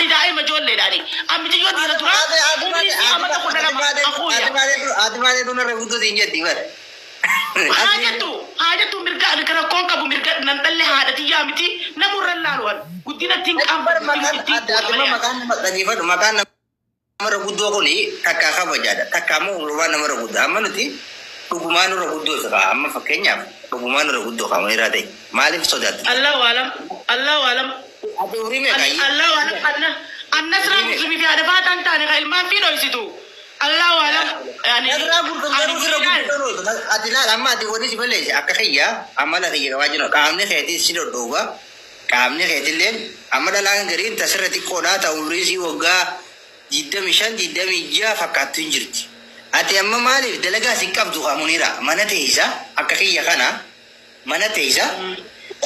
Ani daa'ima ijoolleedhaani. Ammichiyyoo dhiira dura umrii isii amata 12 akuuyya. Ati malee nurra guddoo siin jetti bara. Haa jettu, haa jettu, mirga rakkoon qabu, mirga nan dhalle haadha tiyyaa miti namurra laaluwan guddina ittiin qaanfatu ittiin Ati maqaan nama dhageeffadhu, maqaan namarra guddoo kuni takka kabajaadha, takka ammoo umurumaan namarra guddaa. Amma nuti dhugumaan nurra guddoo isa kaa, amma fakkeenyaaf dhugumaan nurra guddoo kaa irraa ta'e maaliif sodaatti? Allahu alam, Allahu alam. Ati umurii meeqa? Allahu alam, anna annasraa gursumii fi haadha faataan taane ka ilmaan fi dhoysitu. Allahu alam. Nasraa gurguruu garuu sirra guddoo. Ati laal, amma ati wanni si balleesse akka kiyyaa amala kiyya qabaa jiru, qaamni keetii si dhodhooba, qaamni keetillee amma dhalaan gariin tasirra xiqqoodhaa ta'u umurii sii waggaa 25 26 fakkaattu hin jirti. Ati amma maaliif dalagaa si qabdu qaamuniira mana teessa, akka kiyya kana mana teessa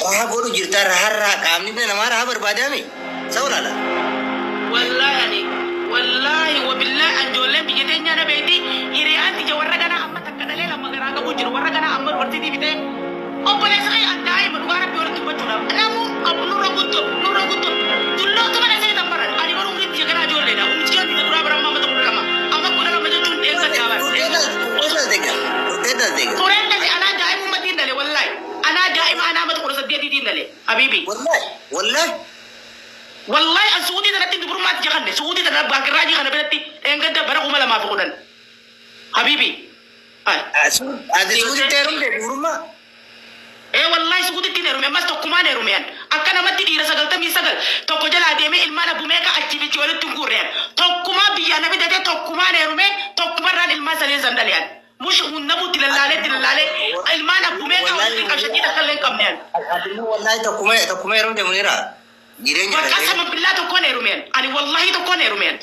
rahaa godhu jirta, raharraa qaamni namaa rahaa barbaadame sa'ulaala. Wallahi ani wallahi wabillahi an ijoolleen biyya teenyaa na beekti, hiriyaan tiyya warra ganaa amma takka dhalee lama garaa qabu jiru, warra ganaa amma dubartiitii bitee obboleessa kee an daa'ima. Dhugaa rabbii walitti dubbachuudhaaf namu qabu nurra guddoo, nurra guddoo dulloota mana seetan baran. Ani bara umriin tiyya ganaa ijoolleedha. Umriin tiyya duraa bara amma amata 12, amma 12 jechuun dheessa gaaban. Turtee dalteega. Tureen dhale, anaa daa'imummatiin dhale, wallahi anaa daa'ima, anaa mata 18tiin dhale, habiibi. Wallahi wallahi. Wallahi an suudii tanatti dubrummaatti jakanne, suudii tana baakirraajii kana biratti dheengadda bara 2010, habiibi. Ati suuditti heerumte dubrummaa? Ee wallahi suuditti heerume, ammas tokkumaan heerume. An akka namatti dhiira 99 tokko jalaa deemee ilmaan abbumeeqa achi fichi walitti hin guurre. An tokkumaa biyyaa na fidatee, tokkumaan heerume, tokkumarraan ilmaan sadeen san dhale. An mush namutti lallaalee itti lallaalee ilmaan abbumeeqa walitti qabshatii takka illee hin qabne an. Ati immoo wallahi tokkuma tokkuma heerumte Muniira. Jireenya Bakka sama billaa tokkoon heerume an. Ani wallahi tokkoon heerume an.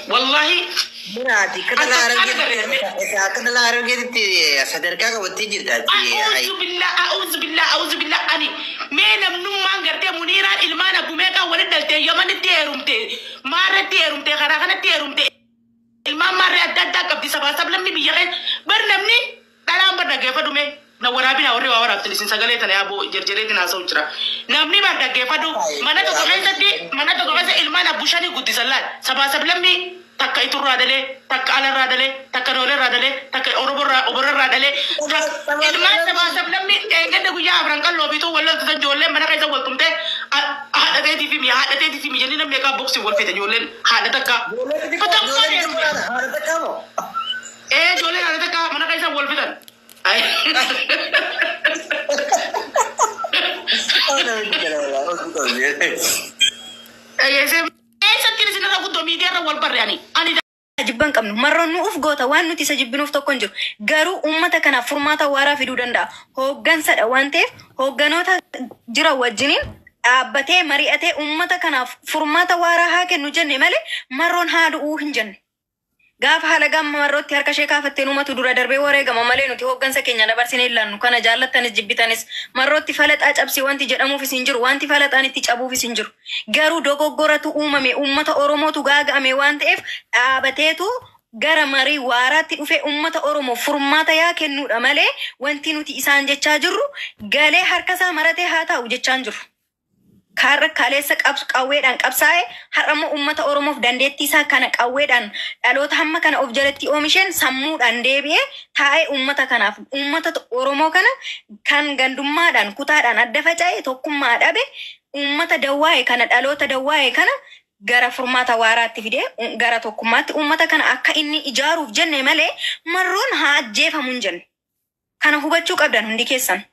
Wallahi. Miraati akka dhalaa Harargeetti, akka dhalaa Harargeetti sadarkaa qabattee jirta. A'uuzu billah, a'uuzu billah, a'uuzu billah. Ani mee namnummaan gartee Muniiraan ilmaan abbumeeqaa walitti dhaltee, Yamanitti heerumte, maarratti heerumte, karaa kanatti heerumte, ilmaan maarree adda addaa qabdi, sabaa sablamni biyya keessa bar namni dhalaan bar dhaggeeffadhu mee na waraabina, warri waa waraabtan isin sagalee tana yaaboo jarjareetiin haasa'u jira. Namni bar dhaggeeffadhu, mana tokko keessatti, mana tokko keessa ilmaan abbu shanii guddisan. Laal, sabaa sablamni takka iturraa dhalee, takka alarraa dhalee, takka noolerraa dhalee, takka oroborraa oborarraa dhalee, ilmaan sabaa sablamni dheengadda guyyaa afran qalloo bituu wal loltutan, ijoolleen mana keessa wal tumtee haadha teetii fi mi'a haadha teetii fi mi'a jennee namni meeqaa boksii wal fite, ijoolleen haadha takka. Haadha takka moo? Ee, ijoolleen haadha takka mana keessa wal fitan. Dhageessee eessatti isin irra guddoo miidiyaa irra wal barre ani Jibban qabnu marroon nu uf goota, waan nuti isa jibbinuuf tokko hin jiru. Garuu uummata kanaaf furmaata waaraa fiduu danda'a. Hooggansadha waan ta'eef hoogganoota jiran wajjiniin dhaabbatee mari'atee uummata kanaaf furmaata waaraa haa kennu jenne malee marroon haa du'uu hin jenne. Gaafa halagaan marrootti harka ishee kaafatteen uummatu dura darbee wareegama malee nuti hooggansa keenya dabarsinee ilaallu. Kana jaallattanis jibbitanis marrootti falaxaa cabsi wanti jedhamuufis hin jiru, wanti falaxaan itti cabuufis hin jiru. Garuu dogoggoratu uumame, uummata Oromootu gaaga'ame waan ta'eef dhaabateetu gara marii waaraatti dhufee uummata Oromoo furmaata yaa kennuudha malee wanti nuti isaan jechaa jirru galee harkasaa maratee haa taa'u jechaa hin jiru. Kaarra kaleessa qawweedhaan qabsaa'e har'ammoo uummata Oromoof dandeettii isaa kana qawweedhaan dhaloota hamma kana of jalatti oomisheen sammuudhaan deebi'ee taa'ee uummata kanaaf, uummata Oromoo kana kan gandummaadhaan kutaadhaan adda faca'e, tokkummaa dhabe, uummata dawwaa'e kana, dhaloota dawwaa'e kana gara furmaata waaraatti fidee gara tokkummaatti uummata kana akka inni ijaaruuf jenne malee marroon haa ajjeefamu hin jenne. Kana hubachuu qabdan hundi keessan.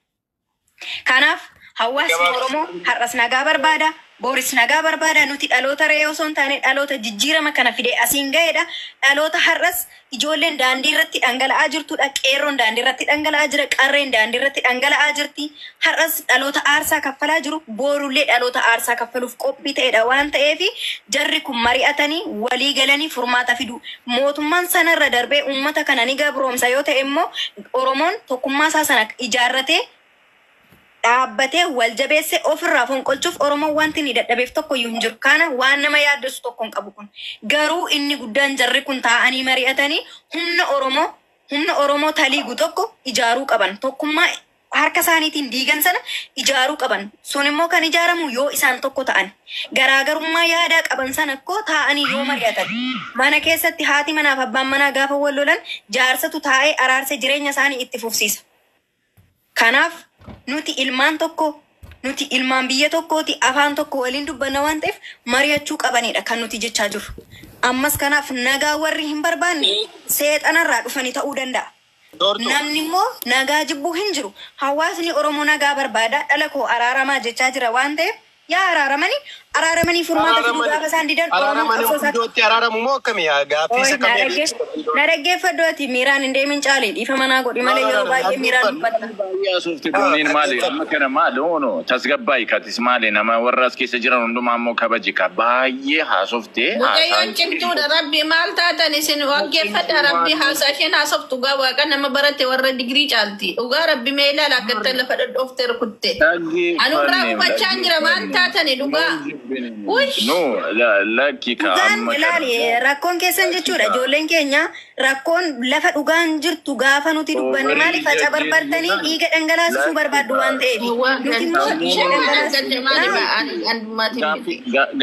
Kanaaf hawaasni Oromoo har'as nagaa barbaada, boris nagaa barbaada. Nuti dhaloota re'ee osoo hin taane dhaloota jijjiirama kana fidee asiin ga'edha. Dhaloota har'as ijoolleen daandii irratti dhangala'aa jirtudha. Qeerroon daandii irratti dhangala'aa jira. Qarreen daandii irratti dhangala'aa jirti. Har'as dhaloota aarsaa kaffalaa jiru. Borullee dhaloota aarsaa kaffaluuf qophii ta'edha waan ta'eef jarri kun mari'atanii walii galanii furmaata fidu. Mootummaan sanarra darbee uummata kana ni gabroomsa yoo ta'e immoo Oromoon tokkummaa isaa sana ijaarratee dhaabbatee wal jabeessee ofirraa fonqolchuuf Oromoon wanti inni dadhabeef tokko iyyuu hin jiru. Kana waan nama yaaddessu tokko hin qabu kun. Garuu inni guddaan jarri kun taa'anii mari'atanii humna Oromoo, humna Oromoo taliigu tokko ijaaruu qaban. Tokkummaa harka isaaniitiin diigan sana ijaaruu qaban. Sun immoo kan ijaaramu yoo isaan tokko ta'an. Garaagarummaa yaadaa qaban sana akkoo taa'anii yoo mari'atan. Mana keessatti haati manaaf abbaan manaa gaafa wal lolan jaarsatu taa'ee araarsee jireenya isaanii itti fufsiisa. Kanaaf nuti ilmaan tokko, nuti ilmaan biyya tokkooti, afaan tokko waliin dubbanna waan ta'eef mari'achuu qabanidha kan nuti jechaa jirru. Ammas kanaaf nagaa warri hin barbaanne seexanarraa dhufanii ta'uu danda'a. Doortoo. Namni immoo nagaa jibbuu hin jiru. Hawaasni Oromoo nagaa barbaada. Dhala koo araaramaa jechaa jira waan ta'eef yaa araaramanii, araaramanii furmaata fiduu gaafa isaan didan Oromoon Araaramanii qabsoo isaa iddootti araaramu moo akkamii? Gaaffii isa kamii? Na dhaggeeffadhu, ati miiraan hin deemin caali, dhiifa manaa godhi malee yeroo baay'ee miiraan dubbatta. Baay'ee haasofte kunneen maali? Amma kana maali? Ono tasgabbaa'ii katis maali? Nama warra as keessa jiran hundumaa immoo kabaji ka baay'ee haasofte. Mucayyoon cimtuudha. Rabbi maal taatan isin waggeeffadha. Rabbi haasaa isheen haasoftu dhugaa waaqa nama barate warra digirii caalti. Dhugaa Rabbi mee ilaala akkatti lafa dhadhooftee rukutte. Anurraa hubachaa jira, maal taatani dhugaa. Uy. No, lakki ka Dhugaan amma ilaali, rakkoon keessan jechuudha. Ijoolleen keenya rakkoon lafa dhugaan jirtu gaafa nuti dubbanne maaliif faca barbaadanii dhiiga dhangalaasisuu barbaaddu waan ta'eef. Nuti immoo dhiiga dhangalaasisuu.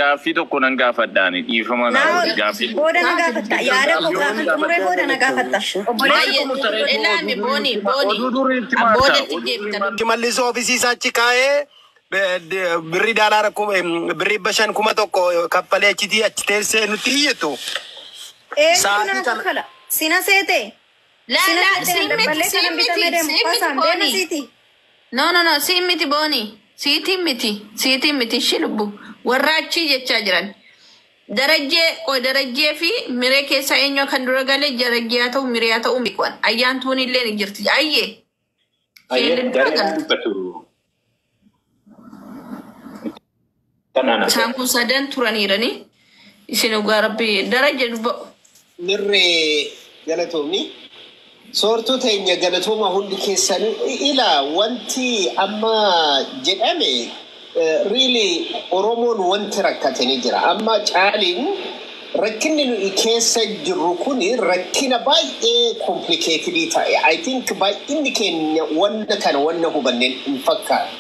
Gaaffii tokko nan gaafadhaani, dhiifama naa godhi, gaaffii. Booda na gaafatta. Yaada koo gaafa xumuree booda na gaafatta. Obboleessi koo. Ilaami, booni booni. Oduu duriitti maata? Boodatti deebita. Shimallis oofisii isaa achi kaa'ee birrii daalaara birrii 500 1,000 kaffalee achitii achi teessee nutti iyyatu. Eenyutu Sa'aatii naa kana- kaffala? Sina seete. La Sina la, seete si miti, dabballee si kanan bitamee miti, deemu. si miti Fasaan deema booni. siiti. No, no, no, si miti booni. Siitiin miti, siitiin miti, ishi lubbu. Warra achii jechaa jiran. Darajjee, qoy, Darajjee fi Miree keessaa eenyu kan dura galee? Darajjee haa ta'u, Miree haa ta'u, miqwan. Ayyaantuun illee ni jirti. Ayyee. Isheen dura galte. Dubbatu. Tanaan Isaan kun sadan turaniirani. Isin dhugaa Rabbi Darajjee dubba. Mirree, galatoomni. Soortuu teenya, galatooma hundi keessanii. Ila wanti amma jedhame, really Oromoon wanti rakkatanii jira. Amma caaliin rakkinni nuyi keessa jirru kun rakkina baay'ee complicated ta'e. I think baay'inni keenya wanna kana wanna hubanneen hin fakkaatu.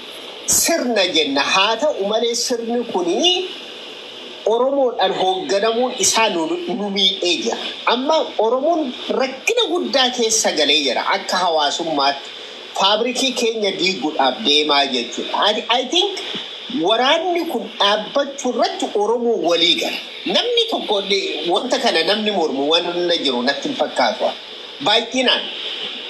Sirna jenna, haa ta'u malee sirni kuni Oromoodhaan hoogganamuun isaa nu miidhee jira. Amma Oromoon rakkina guddaa keessa galee jira akka hawaasummaatti. Faabrikii keenya diiguudhaaf deemaa jechuudha. I think waraanni kun dhaabbachuu irratti Oromoo walii gala. Namni tokko illee wanta kana namni mormu waan jiru natti hin fakkaatu. Baay'inaan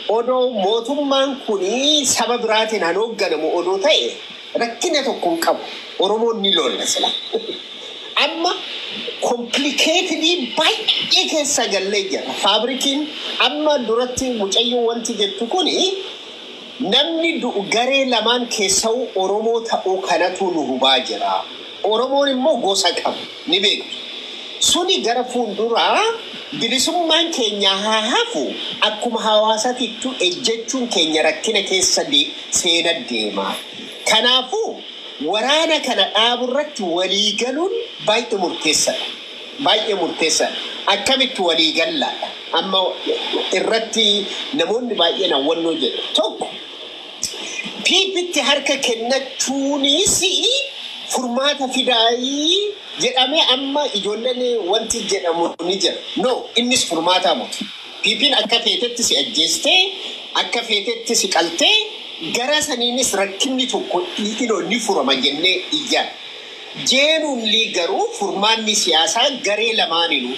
odoo mootummaan kun saba biraatiin han hoogganamu odoo ta'e rakkina tokko hin qabu. Oromoon ni lolla sila. Amma complicated baay'ee keessa gallee jira. Faabrikiin amma duratti mucayyoo wanti jettu kuni namni du'u garee lamaan keessa'u Oromoo ta'uu kanatu nu hubaa jira. Oromoon immoo gosa qabu ni beektu. Suni gara fuulduraa bilisummaan keenya haa hafu, akkuma hawaasatittu ejjechuun keenya rakkina keessa seena deema. Kanaafuu waraana kana dhaaburratti walii galuun baay'ee murteessaadha. Baay'ee murteessaadha. Akkamitti walii gallaadha? Amma irratti namoonni baay'een hawwannoo jedhu. Tokko, PPtti harka kennachuunis furmaata fidaayii jedhamee amma ijoolleen wanti jedhamu ni jira. No, innis furmaataa miti. PPn akka feetetti si ajjeestee, akka feetetti si qaltee, gara saniinis rakkinni tokko dhiitinoo ni furama jennee iyyaan. Jeenuunli garuu furmaanni siyaasaa garee lamaaniinuu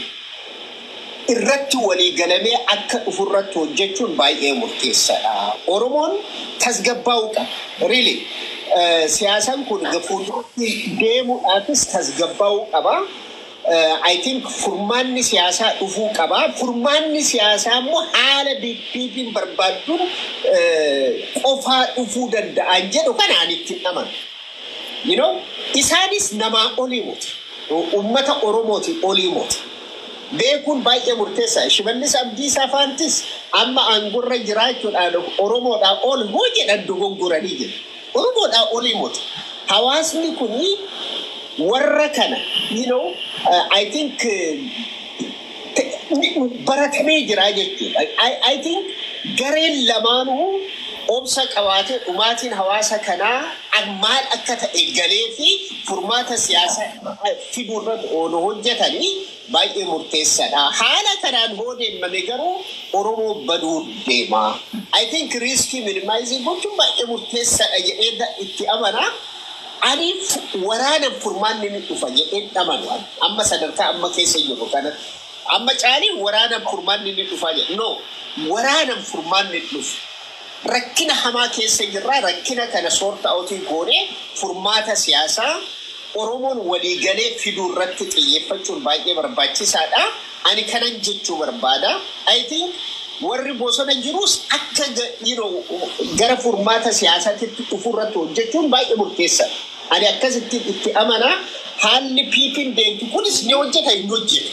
irratti walii galamee akka dhufurratti hojjechuun baay'ee murteessaadha. Oromoon tasgabbaa'uu qaba. Really, siyaasaan kun fuulduratti deemuudhaafis tasgabbaa'uu qaba. I think furmaanni siyaasaa dhufuu qaba. Furmaanni siyaasaa immoo haala PPn barbaadduun qofaa dhufuu danda'an jedhu kana ani itti amanu. Isaanis namaa olii miti. Uummata Oromooti olii miti. Beekuun baay'ee murteessaa. Shimallis Abdiisaa faantis amma aangorra jiraachuudhaan Oromoodhaa ol hoo jedhan dogoggoranii jiru. Oromoodhaa olii miti. Hawaasni kuni warra kana, I think baratamee jira jechuudha. I think gareen lamaanuu Obsa qabaatee dhumaatiin hawaasa kanaa maal akka ta'e galee fi furmaata siyaasaa fiduu irratti oolu hojjetanii baay'ee murteessaadha. Haala kanaan hoo deemame garuu Oromoo baduu deema. I think risk minimizing gochuun baay'ee murteessaadha jedhee itti amana. Ani waraana furmaanni ni dhufa jedheen amanu amma sadarkaa amma keessa jiru kana. Amma caalii waraana furmaanni ni dhufa jedhe. No, waraana furmaanni dhufu. Rakkina hamaa keessa jirra. Rakkina kana sort out goonee furmaata siyaasaa Oromoon waliigalee fiduu irratti xiyyeeffachuun baay'ee barbaachisaadha. Ani kanan jechuu barbaada. I think warri bosona jirus akka gara furmaata siyaasaatti dhufuu irratti hojjechuun baay'ee murteessaadha. Ani akkasitti itti amana. Haalli PP'n deemtu kunis ni hojjeta, hin hojjetu.